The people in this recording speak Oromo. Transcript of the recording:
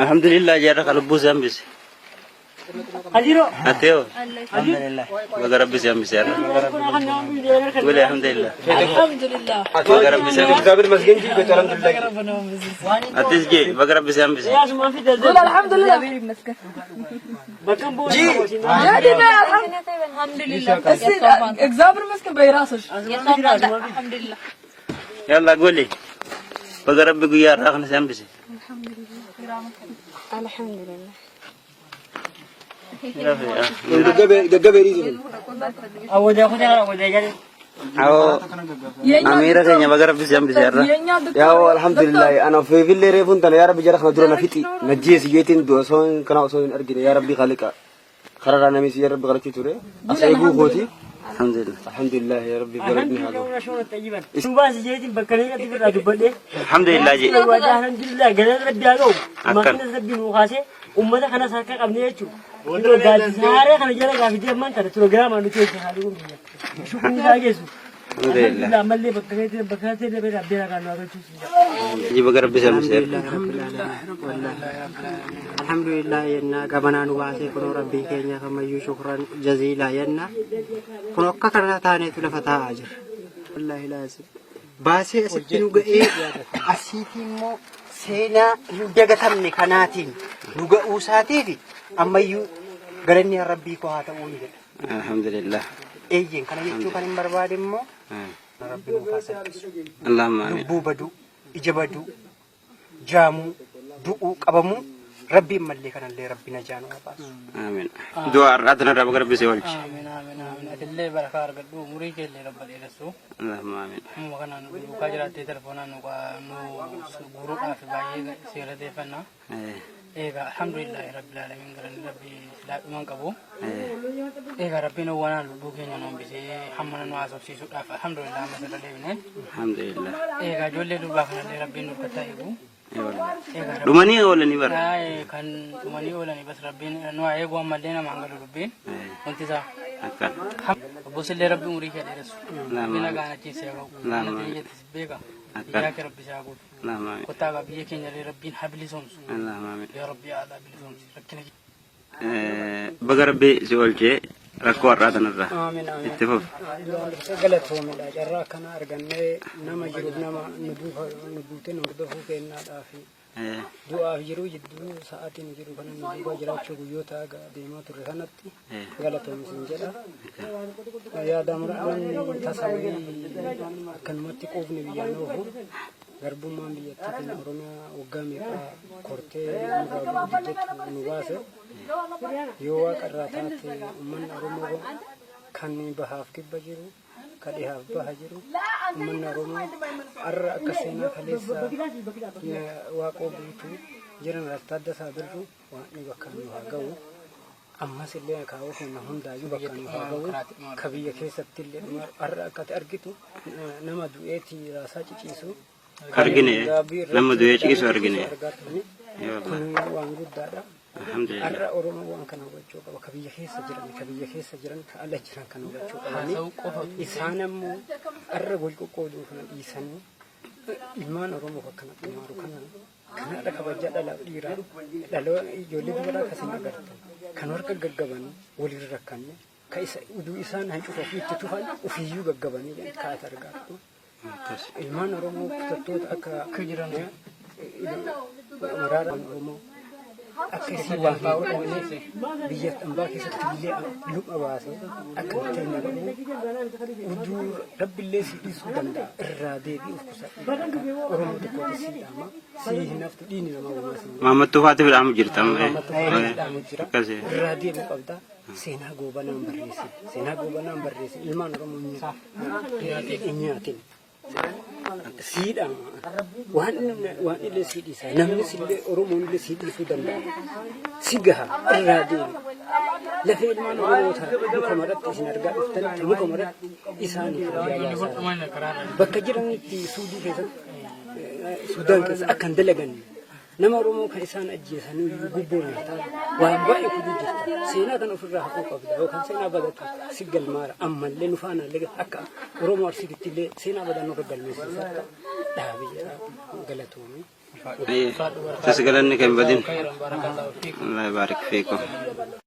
Alhamdulillah jarra ka lubbuu si hambise. Ateo. Alhamdulillah. Baga Rabbi si hambise har'a. Wili alhamdulillah. Alhamdulillah. Baga Rabbi si hambise. እግዚአብሔር ይመስገን እንጂ በጣም አልሐምዱሊላህ። Atis jee baga Rabbi si hambise. قول الحمد لله. يا الحمد لله. እግዚአብሔር ይመስገን በይራስሽ። Yalla goli. Baga Rabbi guyyaa har'aa kana si hambise. Alhamdulillah. Gaggabe dhiisuu. Awoo amiira keenya baga Rabbi si hambise har'a. የኛ ያው አልሐምዱሊላህ ana finfinnee reefuun tana yaa rabbi jara kana dura na fixi na jeesi jeetiin du'a osoo kana osoo hin argine yaa rabbi khaliqa kararraa namni yaa rabbi kadhachuu ture as eeguu kooti. Alhamdulillah. Alhamdulillah yaa rabbi galanni haa ta'u. Alhamdulillah jee. Alhamdulillah galata rabbi haa ga'u. Akkan. Maqaan rabbi nuu kaasee uummata kanas harka qabne jechuudha. Gaaddisa kana jala gaafitee ammaan tana pirogiraamaan nuti hojjetaa haadha biyya. Shukuun isaa geessu. Alhamdulillah. Ammallee bakka keetti bakka keetti illee beekaa beekaa kan nu agarsiisu. Ji baga Rabbi si hambise har'a. Alhamdulillah yenna gabanaa nu baasee kunoo rabbii keenya kamayyuu shukran jaziilaa yenna kun akka kana taaneetu lafa taa'aa jira. Wallaahi laazim. Baasee asitti nu ga'ee asiitii immoo seenaa hin dagatamne kanaatiin nu ga'uu isaatiif ammayyuu galanni rabbii koo haa ta'uu ni jedha. Alhamdulillah. Eeyyeen kana jechuu kan hin barbaade immoo rabbi nuuf haa salphisu. Allahumma amiin. Lubbuu baduu, ija baduu, jaamuu, du'uu, qabamuu rabbiin mallee kanallee rabbi najaa nu haa baasu. Amiin. Du'a har'aa tanarraa baga Rabbi si oolche. Amiin amiin amiin. Atillee barakaa argadhu umurii keellee rabba dheeressu. Allahumma amiin. Uumama kanaan nu duukaa jiraattee telefoonaan nu nu guuruudhaaf baay'ee si galateeffanna. Egaa alhamdulillahi rabbil alamin galanni rabbi silaa dhuman qabu. Egaa rabbiin owwanaan lubbuu keenya nu hambisee hamma nu haasofsiisuudhaaf alhamdulillah amma sirra deebine. Alhamdulillah. Egaa ijoollee durbaa kanallee rabbiin nu harkatti eegu. Egaa Dhumanii oolanii bara. Ay, kan dhumanii oolanii bas rabbiin nu haa eegu ammallee namaan galu dubbiin wanti isaa. Akkan. Obbosillee rabbi umurii kee dheeressu. Rabbi nagaan achiin si haa ga'u. Naam. Mana ta'e beeka. Akkan. Biyyaa kee rabbi si haa guutu. Allahumma amiin. Kottaa gaa biyya keenya illee rabbiin haa bilisoomsu. Allahumma amiin. Yaa rabbi yaa Allah bilisoomsi. Rakkina Baga Rabbi si oolchee rakkoo har'aa tanarraa. Amiin amiin. Itti fufi. Galatoomidha. Carraa akkana argannee nama jiruuf nama nu duuka nu guutee nu hordofuu kennaadhaaf du'aaf jiruu jidduu sa'aatiin jiru kana nu duukaa jiraachuu guyyoota aga deemaa turre kanatti galatoomi sin jedha. Yaada namni tasa wayii akkanumatti quufni biyyaan oofu garbummaan biyyattii keenya Oromiyaa waggaa meeqaa kortee nurraa guddattu nu baase yoo waaqa irraa taate uummanni Oromoo kan bahaaf kibba jiru ka dhihaaf baha jiru uummanni Oromoo har'a akka seenaa kaleessa waaqoo guutuu jiran Taaddasaa Birruu waan bakka nu haa ga'u. Ammas illee akaawoo keenya hundaayyuu bakka nu haa ga'u. Ka biyya keessatti illee har'a akka ati argitu nama du'eeti raasaa ciciisu. Argine nama du'ee ciisu argine. Kun waan guddaadha. Alhamdulillah. Har'a Oromoo waan kana hubachuu qaba. Ka biyya keessa jiran, ka biyya keessa jiran, ka ala jiran kan hubachuu qabani. Isaan ammoo har'a wal qoqqooduu kana dhiisanii ilmaan Oromoo akkana dhumaaru kana kanarra kabajaa dhalaaf dhiiraa dhaloo ijoollee dubaraa akkasiin agartan kan harka gaggaban walirra rakkanne ka isa uduu isaan hancufa ofii itti tufan ofiiyyuu gaggabanii kaa'ata argaatu. Ilmaan Oromoo kutattoota akka jiran maraara Oromoo akka isii waan hin godhanne biyya ambaa keessatti illee lupha baasee akka bitteen godhu uduu rabbillee si dhiisuu danda'a irraa deebi'uuf kusadhu Oromoo tokkootti sii dhaama sii hin haftu dhiini namaa uumaa si Maammattuu Tufaatiif dhaamu jirta. Akkasii. Irraa deebi'u qabda. Seenaa goobanaan barreessin. Seenaa goobanaan barreessin. Ilmaan Oromoo hin nyaatin. Sii dhaama. Waan waan illee sii dhiisa. Namnis illee Oromoon illee sii dhiisuu danda'a. Si gaha irraa deemi. Lafee ilmaan Oromoo muka maratti isin argaa dhuftan muka maratti isaaniif guyyaa baasaa. Bakka jiranitti Suudii keessatti Sudaan keessa akka hin dalaganne. Nama Oromoo kan isaan ajjeesanii iyyuu gubboo nyaataa waan baay'ee kudu jirta. Seenaa kan ofirraa haquu qabda yookaan seenaa badatu si galmaara ammallee nu faana illee akka Oromoo Arsiitti illee seenaa badaa nurra galmeessisaa dhaabi jedha galatoomi. Ayyee. Tas galanni kan badin. Allah baarik fiikum.